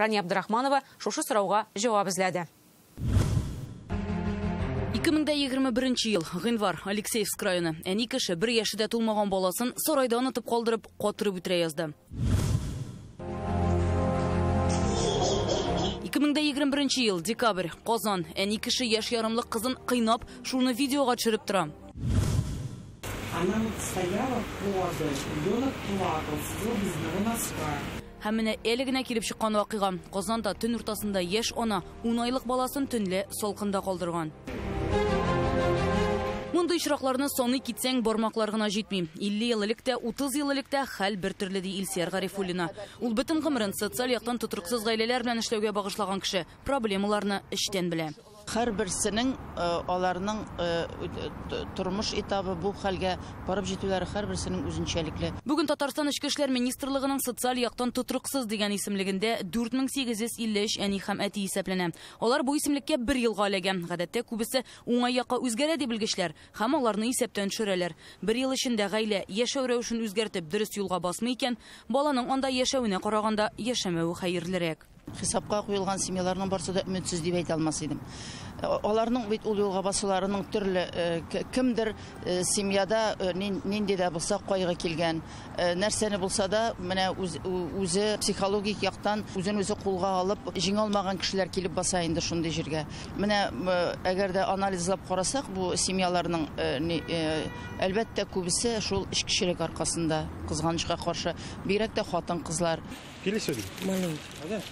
Рания Абдрахманова шушы сорауга җавап эзләде. 2021 ел, гыйнвар, Алексеевск районы. Әни кеше бер яше дә тулмаган баласын сарайда онытып калдырып, катырып үтерә язды. 2021 ел, декабрь, Казан. Әни кеше яшь ярымлык кызын кыйнап, шуны видеога төшереп тора. Она вот стояла подаль, ребенок плакал, сидел без одного носка. Һәм менә әле генә килеп чыккан вакыйга. Казанда төн уртасында яшь ана 10 айлык баласын төнлә салкында калдырган. Мондый очракларны саный китсәң, бармаклар гына җитми. 50 ел элек тә, 30 ел элек тә хәл бер төрле, ди Илсөяр Гарифуллина. Ул бөтен гомерен социаль яктан тотрыксыз гаиләләр белән эшләүгә багышлаган кеше. Проблемаларны эчтән белә. Һәрберсенең аларның тормыш этабы бу хәлгә барып җитүләре һәрберсенең үзенчәлекле. Бүген Татарстан Эчке эшләр министрлыгының социаль яктан тотрыксыз дигән исемлегендә 4853 әни һәм әти исәпләнә. Алар бу исемлеккә бер елга эләгә. Гадәттә күбесе уңай якка үзгәрә ди белгечләр һәм аларны исәптән төшерәләр. Бер ел эчендә гаилә яшәү рәвешен үзгәртеп дөрес юлга басмый икән, баланың анда яшәвенә караганда яшәмәве хәерлерәк. Хисапка куелган семьяларның барсы да өметсез дип әйтә алмас идем. Аларның бит ул юлга басуларының төрле, кемдер семьяда нинди дә булса кайгы килгән, нәрсәне булса да менә үзе психологик яктан үзен үзе кулга алып җиңә алмаган кешеләр килеп баса инде шундый җиргә. Менә әгәр дә анализлап карасак, бу семьяларның әлбәттә күбесе шул эчкечелек аркасында, кызганычка каршы, бигрәк тә хатын-кызлар. Пили сегодня? Маленький.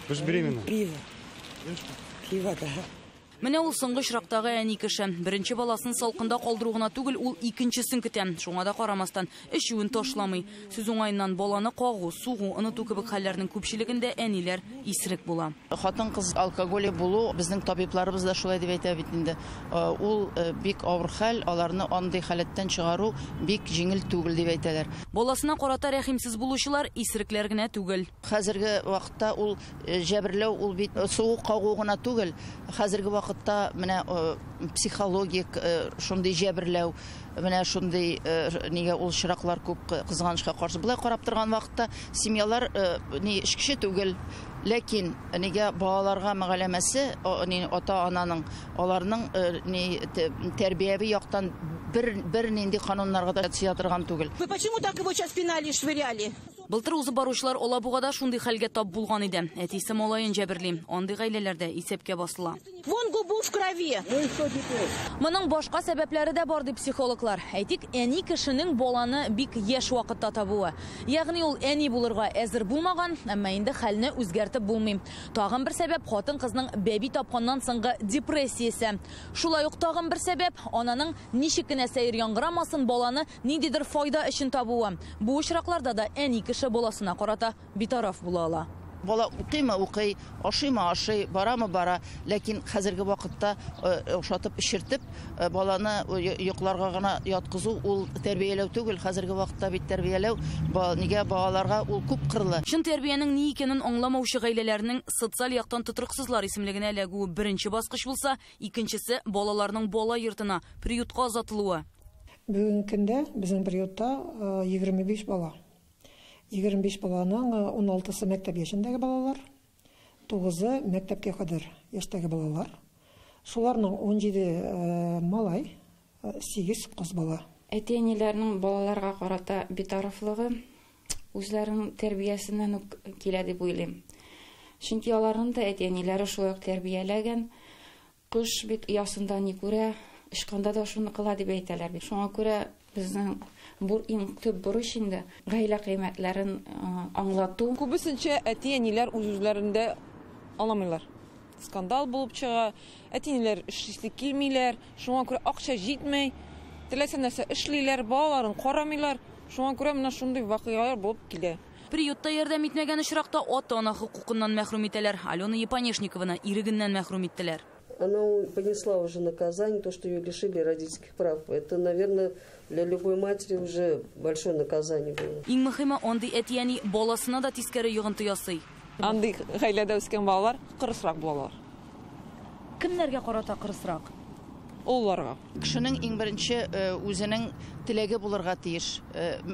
Вы же беременна. Пиво. Пиво, да. Менә ул соңгы очрактагы әни кеше. Беренче баласын салкында калдыру гына түгел, ул икенчесен көтә. Шуңа да карамастан эчүен ташламый. Сүз уңаеннан баланы кагу, сугу, оныту кебек хәлләрнең күпчелегендә әниләр исерек була. Хатын-кыз алкоголик булу, безнең табибларыбыз да шулай дип әйтә бит инде. Ул бик авыр хәл, аларны андый халәттән чыгару бик җиңел түгел дип әйтәләр. Баласына карата рәхимсез булучылар исерекләр генә түгел. Хәзерге вакытта ул җәберләү, ул бит сугу кагу гына түгел. Хәзерге вакытта менә психологик шундый җәберләү, менә шундый нигә ул чираклар күп кызганычка каршы. Болай карап торган вакытта семьялар ни эчкече түгел, ләкин нигә балаларга мөгаләмәсе, ни ата-ананың, аларның ни тәрбияви яктан бер нинди кануннарга да сыя торган түгел. Вы почему так его сейчас пинали и швыряли? Былтыр узып баручылар Алабугада шундый хәлгә тап булган иде. Әтисе малаен җәберли. Андый гаиләләрдә исәпкә басыла. Вон губу в крови. Моның башка сәбәпләре дә бар ди психологлар. Әйтик, әни кешенең баланы бик яшь вакытта табуы. Ягъни ул әни булырга әзер булмаган, әмма инде хәлне үзгәртеп булмый. Тагын бер сәбәп хатын-кызның бәби тапканнан соңгы депрессиясе. Шулай ук тагын бер сәбәп ананың ничек кенә сәер яңгырамасын баланы ниндидер файда өчен табуы. Бу очракларда да әни кеше баласына карата битараф була ала. Бала укыймы укый, ашыймы ашый, барамы бара, ләкин хәзерге вакытта ошатып эчертеп баланы йокларга гына яткызу ул тәрбияләү түгел. Хәзерге вакытта бит тәрбияләү нигә балаларга ул күп кырлы. Чын тәрбиянең ни икәнен аңламаучы гаиләләрнең социаль яктан тотрыксызлар исемлегенә эләгүе беренче баскыч булса, икенчесе балаларның бала йортына, приютка озатылуы. Бүгенге көндә безнең приютта 25 бала. 25 баланың 16-сы мәктәп яшендәге балалар, 9-ы мәктәпкә кадәр яшьтәге балалар. Шуларның 17 малай, 8 кыз бала. Әти-әниләрнең балаларга карата битарафлыгы үзләренең тәрбиясеннән үк килә дип уйлыйм. Чөнки аларның да әти-әниләре шулай ук тәрбияләгән. Кош бит оясында ни күрә, очканда да шуны кыла дип әйтәләр бит. Шуңа күрә безнең бу иң төп бурыч инде гаилә кыйммәтләрен аңлату. Күбесенчә әти-әниләр үз-үзләрендә аңламыйлар. Скандал булып чыга, әти-әниләр эшлисе килмиләр, шуңа күрә акча җитмәй, теләсә нәрсә эшлиләр, балаларын карамыйлар. Шуңа күрә менә шундый вакыйгалар булып килә. Приютта ярдәм итмәгән очракта ата-ана хокукыннан мәхрүм итәләр. Алена Японешникованы ирегеннән мәхрүм иттеләр. Она понесла уже наказание, то, что ее лишили родительских прав. Это, наверное, для любой матери уже большое наказание было. Иң мөһиме, андый әти-әни баласына да тискәре йогынты ясый. Андый гаиләдә үскән балалар кырысрак булалар. Кемнәргә карата кырысрак? Олыларга. Кешенең иң беренче үзенең теләге булырга тиеш.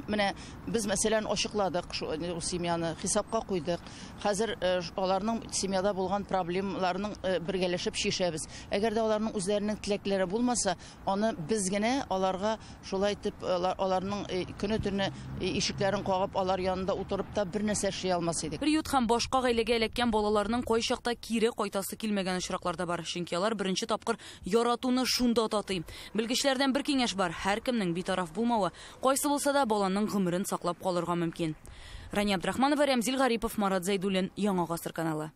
Менә без, мәсәлән, ачыкладык шу семьяны, хисапка куйдык. Хәзер аларның семьяда булган проблемаларның бергәләшеп чишәбез. Әгәр дә аларның үзләренең теләкләре булмаса, аны без генә аларга шулай итеп аларның көне-төне ишекләрен кагып, алар янында утырып та бер нәрсә эшли алмас идек. Приют һәм башка гаиләгә эләккән балаларның кайчакта кире кайтасы килмәгән очраклар да бар. Чөнки алар беренче тапкыр яратуны шунда татый. Белгечләрдән бер киңәш бар: һәркемнең битараф булмавы, кайсы булса да баланың гомерен саклап калырга мөмкин. Рания Абдрахманова, Рәмзил Гарипов, Марат Зәйдуллин, Яңа Гасыр каналы.